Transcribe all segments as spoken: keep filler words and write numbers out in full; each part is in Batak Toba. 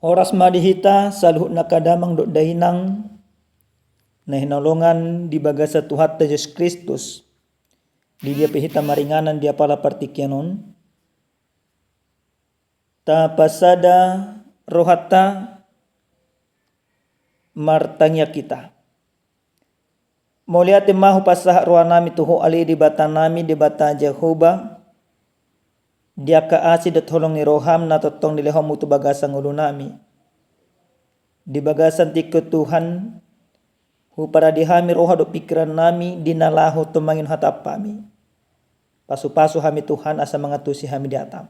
Horas ma di hita saluhut angka damang dohot dainang na hinaholongan di bagasan Tuhanta Jesus Kristus, di dia pe hita maringanan di apala partingkian on. Tapasada rohanta, martangiang hita. Mauliate ma hupasahat rohanami tu Ho ale Debatanami, Debata Jahowa, di angka asi dohot holong ni roham na tongtong dilehonmu tu bagasan ngolunami. Di bagasan tingki on Tuhan, huparade hami roha dohot pingkirannami di na laho tumangihon hataM hami. Pasupasu hami Tuhan asa mangantusi hami di hataM.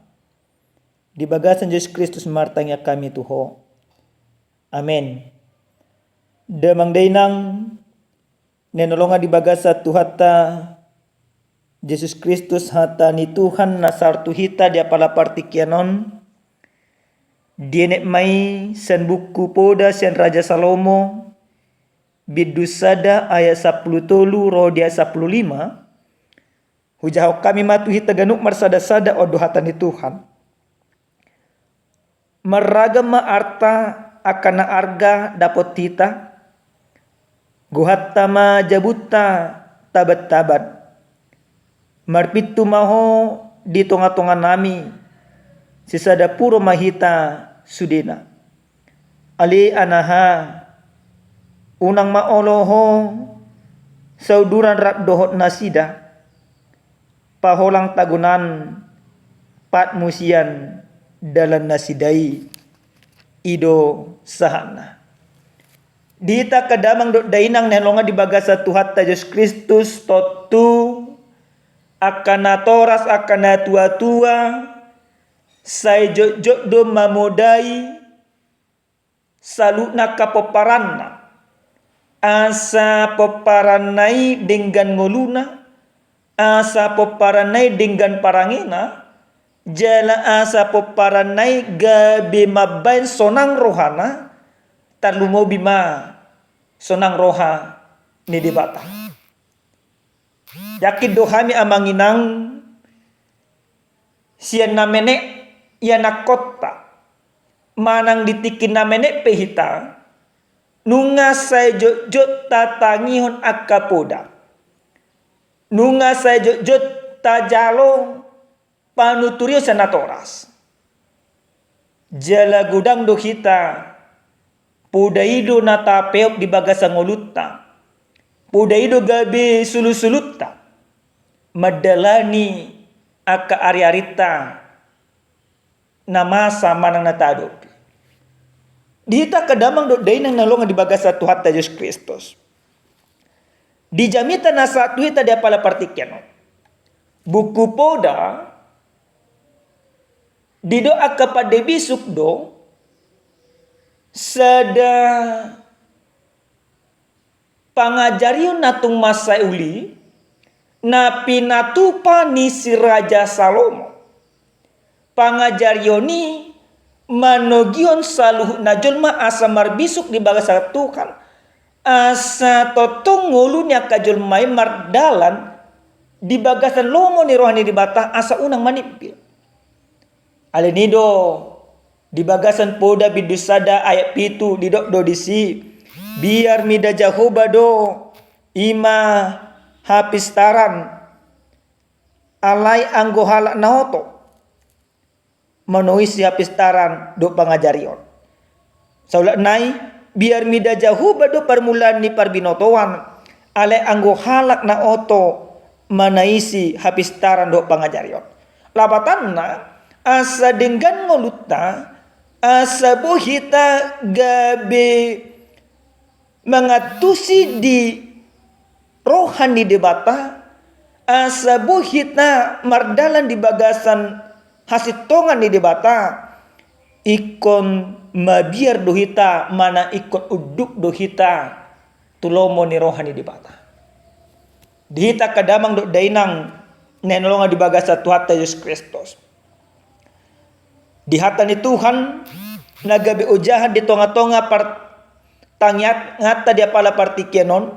Di bagasan Jesus Kristus martangiang hami tu Ho. Amen. Damang dainang na hinaholongan di bagasan Tuhanta Jesus Kristus, hata ni Tuhan na saor tu hita di apala partingkian on, dienet ma i sian buku Poda sian Raja Salomo, bindu sada ayat sampulu tolu ro di ayat sampulu lima. Hujahahon hami ma tu hita ganup marsadasada, on do hata ni Tuhan. Marragam ma arta angka na arga dapot hita, gohanta ma jabunta tabantaban. Marpintu ma Ho di tongatonganami, sisada puro ma hita sudena. Ale anaha, unang ma olo ho sauduran rap dohot nasida, paholang tagonan patmu sian dalannasida i. I do sahatna. Di hita angka damang dohot dainang na hinaholongan di bagasan Tuhanta Jesus Kristus, tontu angka natoras, angka natuatua, sai jotjot do mamodai saluhutna angka pomparanna. Asa pomparanna i denggan ngoluna, asa pomparanna i denggan parangena, jala asa pomparanna i gabe mambahen sonang rohana, tarlumobi ma sonang roha ni Debata. Yakin do hami amang inang, sian na menek ianakkonta, manang di tingki na menek pe hita, nunga sai jotjot tatangihon angka poda. Nunga sai jotjot tajalo panuturion sian natoras. Jala godang do hita, poda i do na tapeop di bagasan ngolunta, poda i do gabe sulusulunta mandalani angka ariarinta na masa manang na taadopi. Di hita angka damang dohot dainang na hinaholongan di bagasan Tuhanta Jesus Kristus. Di jamita na sahat tu hita di apala partingkian on, buku Poda didok angka pande bisuk do sada pangajarion na tung masa uli na pinatupa ni si Raja Salomo. Pangajarion i manogihon saluhutna jolma asa marbisuk di bagasan Tuhan, asa tongtong ngolu ni angka jolma i mardalan di bagasan lomo ni roha ni Debata asa unang manimpil. Alani i do di bagasan Poda bindu sada ayat pitu didok do disi, biar mida Jahowa do i ma hapistaran, alai anggo halak na oto manoisi hapistaran dohot pangajarion. Saulak nai, biar mida Jahowa do parmulaan ni parbinotoan, alai anggo halak na oto manoisi hapistaran dohot pangajarion. Lapatanna, asa denggan ngolunta, asa boi hita gabe mangantusi di roha ni Debata, asa boi hita mardalan di bagasan hasintongan ni Debata, ingkon mabiar do hita manang ingkon unduk do hita tu lomo ni roha ni Debata. Di hita angka damang dohot dainang na hinaholongan di bagasan Tuhanta Jesus Kristus. Di hata ni Tuhan na gabe ojahan di tongatonga partangianganta di apala partingkian on,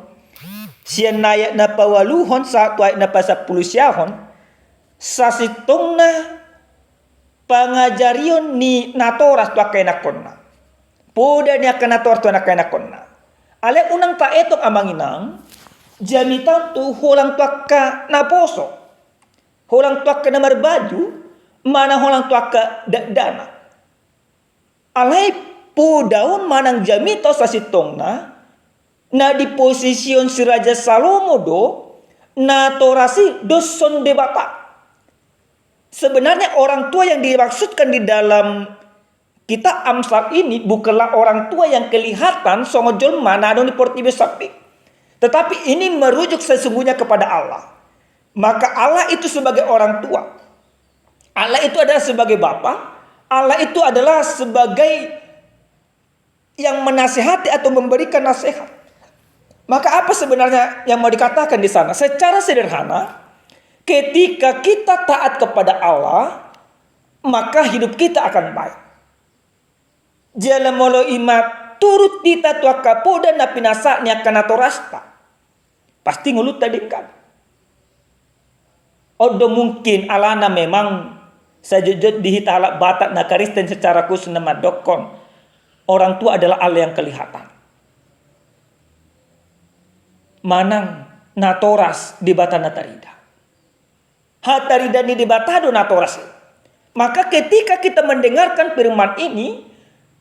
sian ayat na paualuhon sahat tu ayat na pasampulu siahon, sasintongna pangajarion ni natoras tu angka ianakkonna. Poda ni angka natoras tu angka ianakkonna. Alai unang taetong amang inang, jamita on tu holan tu angka naposo, holan tu angka na marbaju, manang holan tu angka dakdanak. Alai poda on manang jamita on sasintongna, na diposisihon si Raja Salomo do, natoras i doshon Debata. Sebenarnya orang tua yang dimaksudkan di dalam kitab Amsal ini bukanlah orang tua yang kelihatan songon jolma na adong di portibi on sambing. Tetapi ini merujuk sesungguhnya kepada Allah. Maka Allah itu sebagai orang tua. Allah itu adalah sebagai bapa. Allah itu adalah sebagai yang menasehati atau memberikan nasihat. Maka apa sebenarnya yang mau dikatakan di sana? Secara sederhana, ketika kita taat kepada Allah, maka hidup kita akan baik. Jala molo i ma turut hita tu angka poda na pinasahat ni angka natorasta, pasti ngolunta denggan. On do mungkin alana memang sajotjot di hita halak Batak na Kristen secara khusus na mandokkon orang tua adalah Allah yang kelihatan. Manang natoras Debata na tarida. Hatarida ni Debata do natoras i. Maka ketika kita mendengarkan firman ini,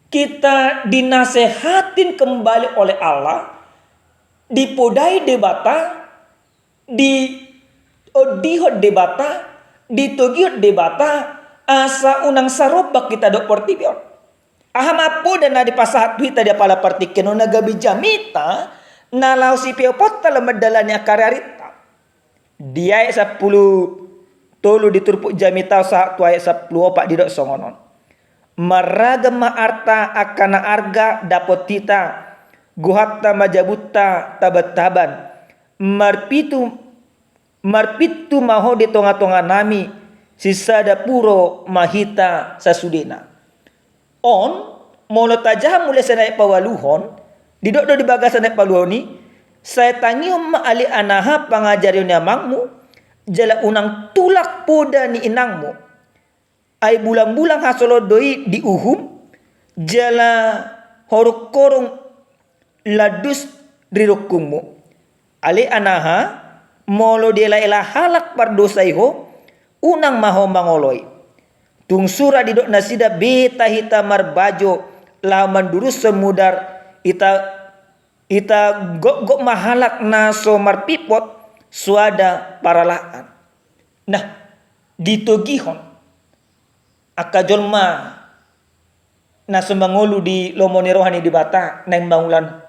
kita dinasehatin kembali oleh Allah, dipodai Debata, diondihon Debata, ditogihon Debata, asa unang sarombak hita dohot portibi on. Aha ma poda na dipasahat tu hita di apala partingkian on na gabe jamita, na laho sipeoponta laho mandalani angka ariarinta. Di ayat sampulu tolu di turpuk jamita on sahat tu ayat sampulu opat didok songon on. Marragam ma arta angka na arga dapot hita, gohanta ma jabunta tabantaban. Marpitu, marpitu ma ho di tongatonganami, sisada puro ma hita sasudena. On, molo tajaha mulai sian ayat paualuhon, didok do di bagasan ayat paualuhon i, sai tangihon ma ale anaha pangajarion ni amangmu, jala unang tulak poda ni inangmu. Ai bulangbulang hasolot do i di uhum, jala horungkorung landus rirungkungmu. Ale anaha, molo dielaela halak pardosa i ho, unang ma ho mangoloi. Tung sura didok nasida beta hita marbajo laho mandurushon mudar, ita, ita gokgok ma halak na so marpipot, soada paralaan. Nah, ditogihon angka jolma na so mangolu di lomo ni roha ni Debata naeng mangula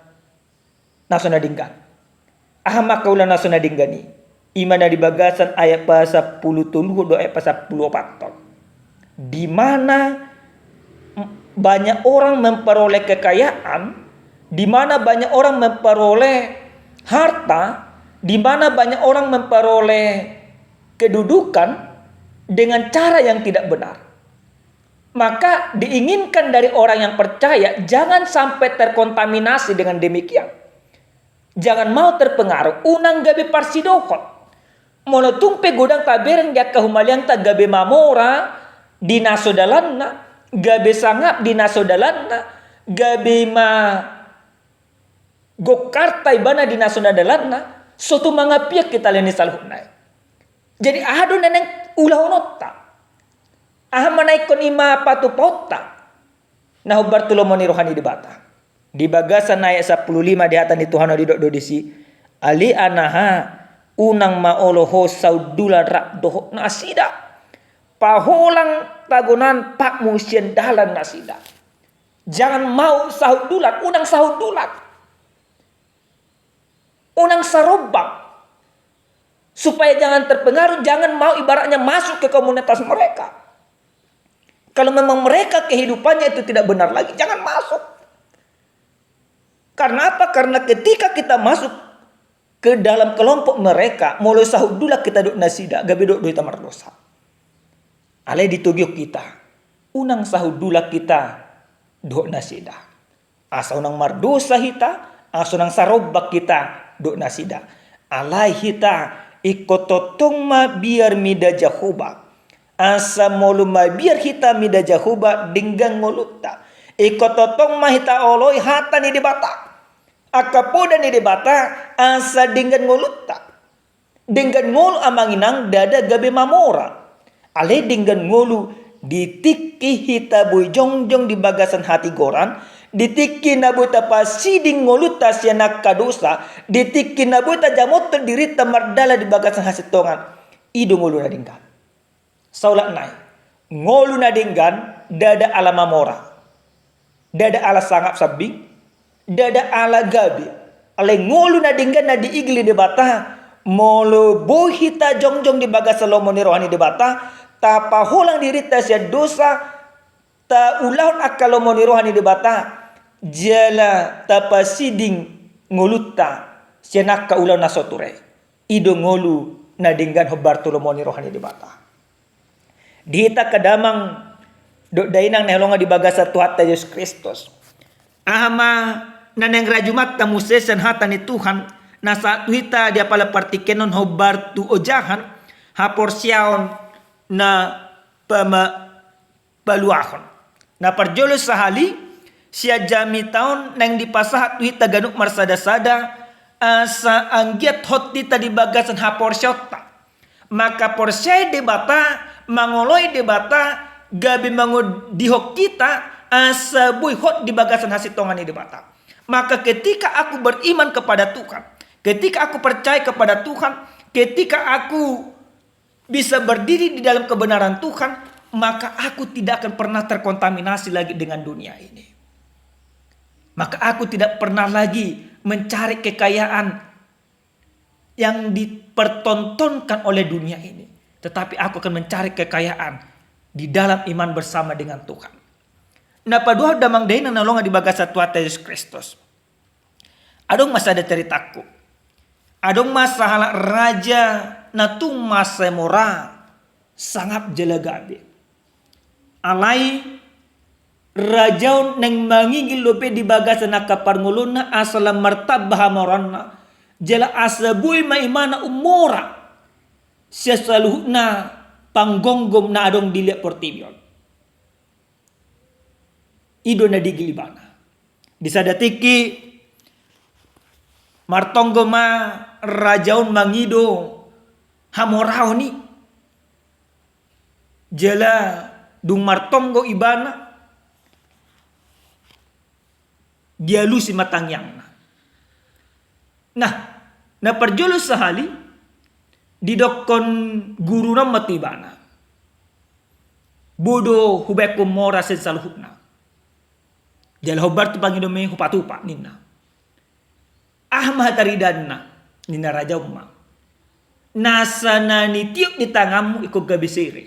na so na denggan. Aha ma angka ulaon na so na denggan i? I ma na di bagasan ayat pasampulu tolu dohot ayat pasampulu opat on. Di mana banyak orang memperoleh kekayaan, di mana banyak orang memperoleh harta, di mana banyak orang memperoleh kedudukan dengan cara yang tidak benar. Maka diinginkan dari orang yang percaya, jangan sampai terkontaminasi dengan demikian. Jangan mau terpengaruh, unang gabe parsidohot. Molo tung pe godang tabereng di angka humaliangta gabe mamora di na so dalanna, gabe sangap di na so dalanna, gabe ma gok arta ibana di na so na dalanna, so tumangap ia hita ale ni saluhutna i. Jadi aha do na naeng ulahononta? Aha ma na ingkon i ma patupaonta na hombar tu lomo ni roha ni Debata? Di bagasan ayat sampulu lima di hata ni Tuhan on didok do disi, ale anaha, unang ma olo ho saundulan rap dohot nasida. Paholang tagonan patmu sian dalan nasida. Jangan mau saundulan, unang saundulan. Unang sarombak. Supaya jangan terpengaruh, jangan mau ibaratnya masuk ke komunitas mereka. Kalau memang mereka kehidupannya itu tidak benar lagi, jangan masuk. Karena apa? Karena ketika kita masuk ke dalam kelompok mereka, molo saundulan hita dohot nasida, gabe dohot do hita mardosa. Alai ditogihon hita, unang saundulan hita dohot nasida. Asa unang mardosa hita, asa unang sarombak hita dohot nasida. Alai hita ingkon tongtong mabiar mida Jahowa. Asa molo mabiar hita mida Jahowa denggan ngolunta. Ingkon tongtong ma hita oloi hata ni Debata. Angka poda ni Debata asa denggan ngolunta. Denggan ngolu amang inang ndada gabe mamora. Alai denggan ngolu di tingki hita boi jongjong di bagasan hatigoran, di tingki na boi tapasiding ngolunta sian angka dosa, di tingki na boi tajamothon dirinta mardalan di bagasan hasintongan. I do ngolu na denggan. Saulak nai, ngolu na denggan ndada ala mamora, ndada ala sangap sambing, ndada ala gabe. Alai ngolu na denggan na diigil ni Debata, molo boi hita jongjong di bagasan lomo ni roha ni Debata, tapaholang dirinta sian dosa, taulahon angka lomo ni roha ni Debata, jala tapasiding ngolunta sian angka ulaon na so ture. I do ngolu na denggan hombar tu lomo ni roha ni Debata. Di hita angka damang dohot dainang na hinaholongan di bagasan Tuhanta Jesus Kristus. Aha ma na naeng rajumanta muse sian hata ni Tuhan, na sahat tu hita di apala partingkian on hombar tu ojahan haporseaon na pama-, paluahon. Na parjolo sahali, sian jamita on naeng dipasahat tu hita ganup marsada-sada, asa anggiat hot hita di bagasan haporseaonta. Mangkaporseai Debata, mangoloi Debata, gabe mangodihon hita, asa boi hot di bagasan hasintongan ni Debata. Maka ketika aku beriman kepada Tuhan, ketika aku percaya kepada Tuhan, ketika aku bisa berdiri di dalam kebenaran Tuhan, maka aku tidak akan pernah terkontaminasi lagi dengan dunia ini. Maka aku tidak pernah lagi mencari kekayaan yang dipertontonkan oleh dunia ini, tetapi aku akan mencari kekayaan di dalam iman bersama dengan Tuhan. Na paduahon damang dainang na hinaholongan di bagasan Tuhanta Jesus Kristus. Adong ma sada caritangku. Adong ma sahalak raja na tung mansai mora, sangap jala gabe. Alai raja on naeng mangigil dope di bagasan angka parngoluonna asa lam martamba hamoraonna, jala asa boi ma imana ummora sian saluhutna panggomgom na adong di liat portibi on. I do na diigil ibana. Di sada tingki martonggo ma raja on mangido hamoraon i. Jala dung martonggo ibana, dialusi ma tangiangna. Nah, na parjolo sahali, didokkon guruna on ma tu ibana, "Boi do hubaen ho ummora sian saluhutna." Jala hombar tu pangidomi hupatupa ninna. "Aha ma hataridaanna?" ninna raja on ma. "Nasa na nitiop di tanganmu ingkon gabe sere,"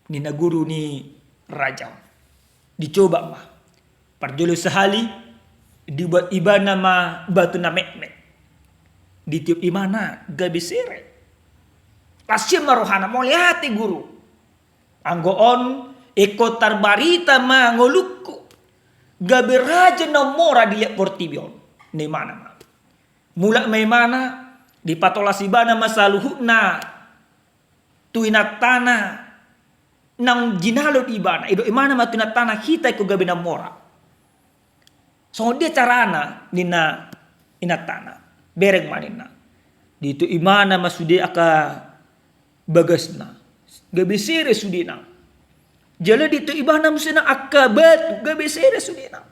ninna guru ni raja on. Dicoba ma. Parjolo sahali, dibuat ibana ma batu na metmet. Ditiop ibana gabe sere. Las ia ma rohana, mauliate guru. Anggo on, ingkon tarbarita ma ngolungku. Gabe raja na ummora di liat portibi on. Ninna imana ma. Mulak ma imana, dipatolas ibana ma saluhutna tu inantana naung jinalo di ibana. Didok imana ma tu inantana, "Hita ingkon gabe na ummora." "Songon dia carana?" ninna inantana. "Bereng ma," ninna. Ditiop ibana ma sude angka bagasna, gabe sere sudena. Jala ditiop ibana muse nang angka batu, gabe sere sudena.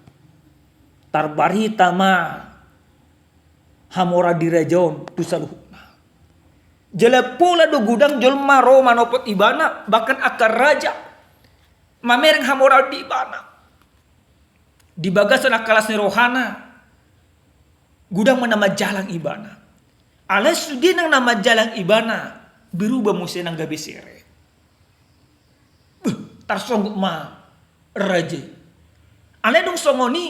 Tarbarita ma hamoraon di raja on tu saluhutna. Jala pola do godang jolma ro manopot ibana, bahkan angka raja mamereng hamoraon di ibana. Di bagasan angka las ni rohana, godang ma na manjalang ibana. Alai sude nang na manjalang ibana, berubah muse nang gabe sere. Beh, tarsonggot ma raja i. Alai dung songon i,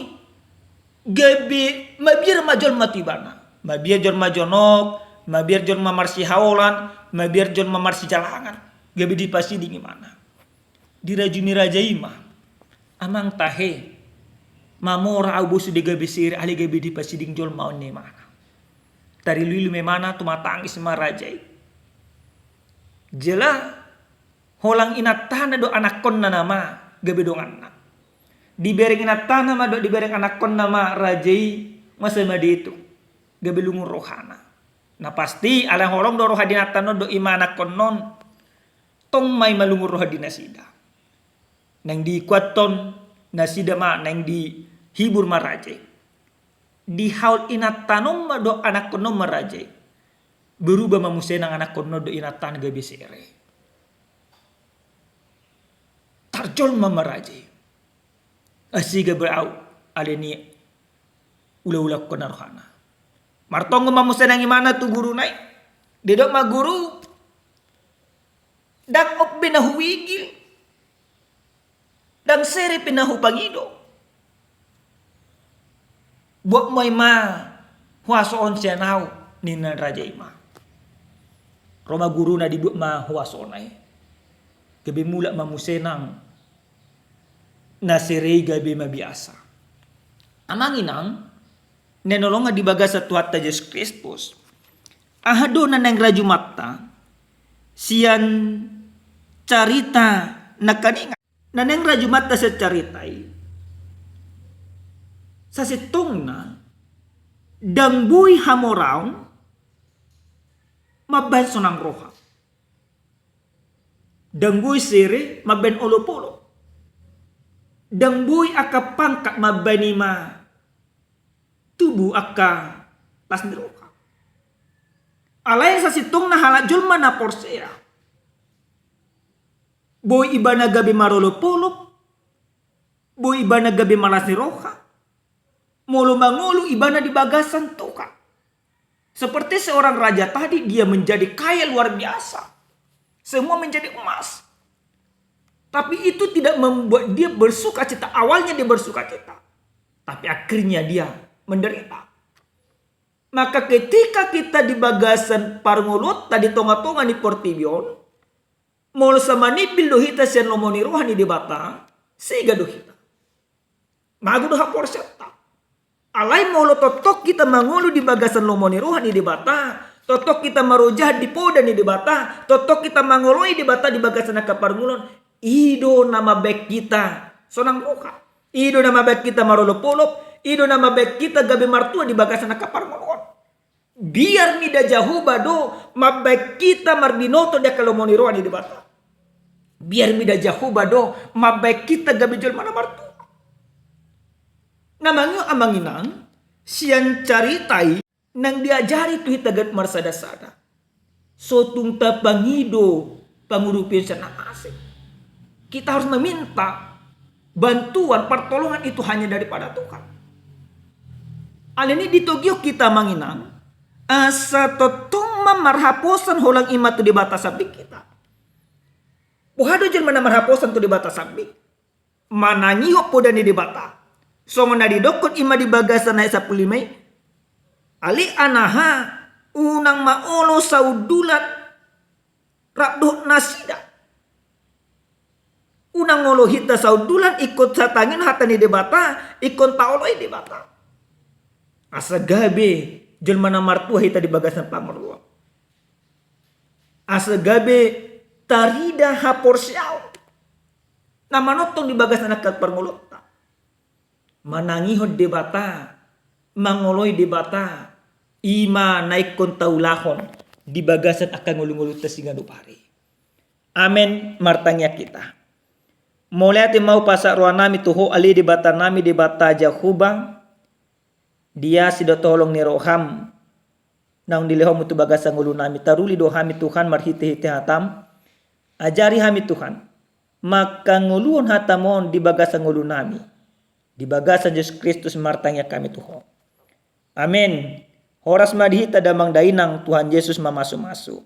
gabe mabiar ma jolma tu ibana. Mabiar jolma jonok, mabiar jolma marsihaolan, mabiar jolma marsijalangan. Gabe dipasiding ibana. Dirajumi raja i ma, "Amang tahe, mamora ahu boi sude gabe sere, alai gabe dipasiding jolma ahu," ninna imana. Tariluilu ma imana, tumatangis ma raja i. Jala holang inantana dohot anakkonna nama gabe donganna. Dibereng inantana ma dohot dibereng anakkonna ma raja i, masa ma dihitung gabe lungun rohana. Na pasti, alai holong do roha di inanta on dohot i ma anakkonna on, tong ma i ma lungun roha di nasida. Naeng dikuathon nasida ma, naeng dihibur ma raja i. Dihaol inantana on ma dohot anakkonna on ma raja i. Berubah ma muse nang anakkonna on dohot inantana gabe sere. Tarjolma ma raja i. Asi gabe au, alani ulaulahon na rohana. Martonggo ma muse nang imana tu guruna i. Didok ma, "Guru, ndang on be na huigil, ndang sere pe na hupangido. Buat ma i ma huaso on sian au," ninna raja i ma. Ro ma guruna, dibuat ma huasona i. Gabe mulak ma muse nang na sere i gabe mabiasa. Amang inang na hinaholongan di bagasan Tuhanta Jesus Kristus, aha do na naeng rajumanta sian carita nangkaningan? Na naeng rajumanta sian carita i, sasintongna ndang boi hamoraon mambahen sonang roha. Ndang boi sere mambahen olopolop. Ndang boi angka pangkat mambahen i ma tubu angka las ni roha. Alai sasintongna halak jolma na porsea, boi ibana gabe marolopolop, boi ibana gabe malas ni roha, molo mangolu ibana di bagasan Tuhan. Seperti seorang raja tadi, dia menjadi kaya luar biasa. Semua menjadi emas. Tapi itu tidak membuat dia bersuka cita. Awalnya dia bersuka cita, tapi akhirnya dia menderita. Maka ketika kita di bagasan parngoluonta di tonga-tonga ni portibi on, molo sai manimbil do hita sian lomo ni roha ni Debata, sega do hita. Mago do haporseaonta. Alai molo tongtong hita mangolu di bagasan lomo ni roha ni Debata, tongtong hita marojahan di poda ni Debata, tongtong hita mangoloi Debata di bagasan angka parngoluon, i do na mambahen hita sonang roha. I do na mambahen hita marolopolop, i do na mambahen hita gabe martua di bagasan angka parngoluon. Biar mida Jahowa do mambahen hita marbinoto di angka lomo ni roha ni Debata. Biar mida Jahowa do mambahen hita gabe jolma na martua. Na mangihut amang inang, sian carita i naeng diajari tu hita ganup marsada-sada. So tung tapangido pangurupion sian na asing. Kita harus meminta bantuan, pertolongan itu hanya daripada Tuhan. Alani i ditogihon hita amang inang, asa tongtong ma marhaposan holan i ma tu Debata sambing hita. Boha do jolma na marhaposan tu Debata sambing? Manangihon poda ni Debata. Songon na didokkon i ma di bagasan ayat sampulu lima i, ale anaha, unang ma olo saundulan rap dohot nasida. Unang olo hita saundulan ingkon satangihon hata ni Debata, ingkon taoloi Debata. Asa gabe jolma na martua hita di bagasan parngoluon. Asa gabe tarida haporseaon na manongtong di bagasan angka parngoluonta. Manangihon Debata, mangoloi Debata, i ma na ingkon taulahon di bagasan angka ngolu-ngolunta siganup ari. Amen. Martangiang hita. Mauliate ma hupasahat rohanami tu Ho, ale Debatanami, Debata Jahowa, dia asi dohot holong ni roham naung dilehonmu tu bagasan ngolunami. Taruli do hami Tuhan marhite-hite hatam. Ajari hami Tuhan mangkangoluhon hatam on di bagasan ngolunami. Di bagasan Jesus Kristus martangiang hami tu Ho. Amen. Horas ma di hita damang dainang, Tuhan Jesus mamasu-masu.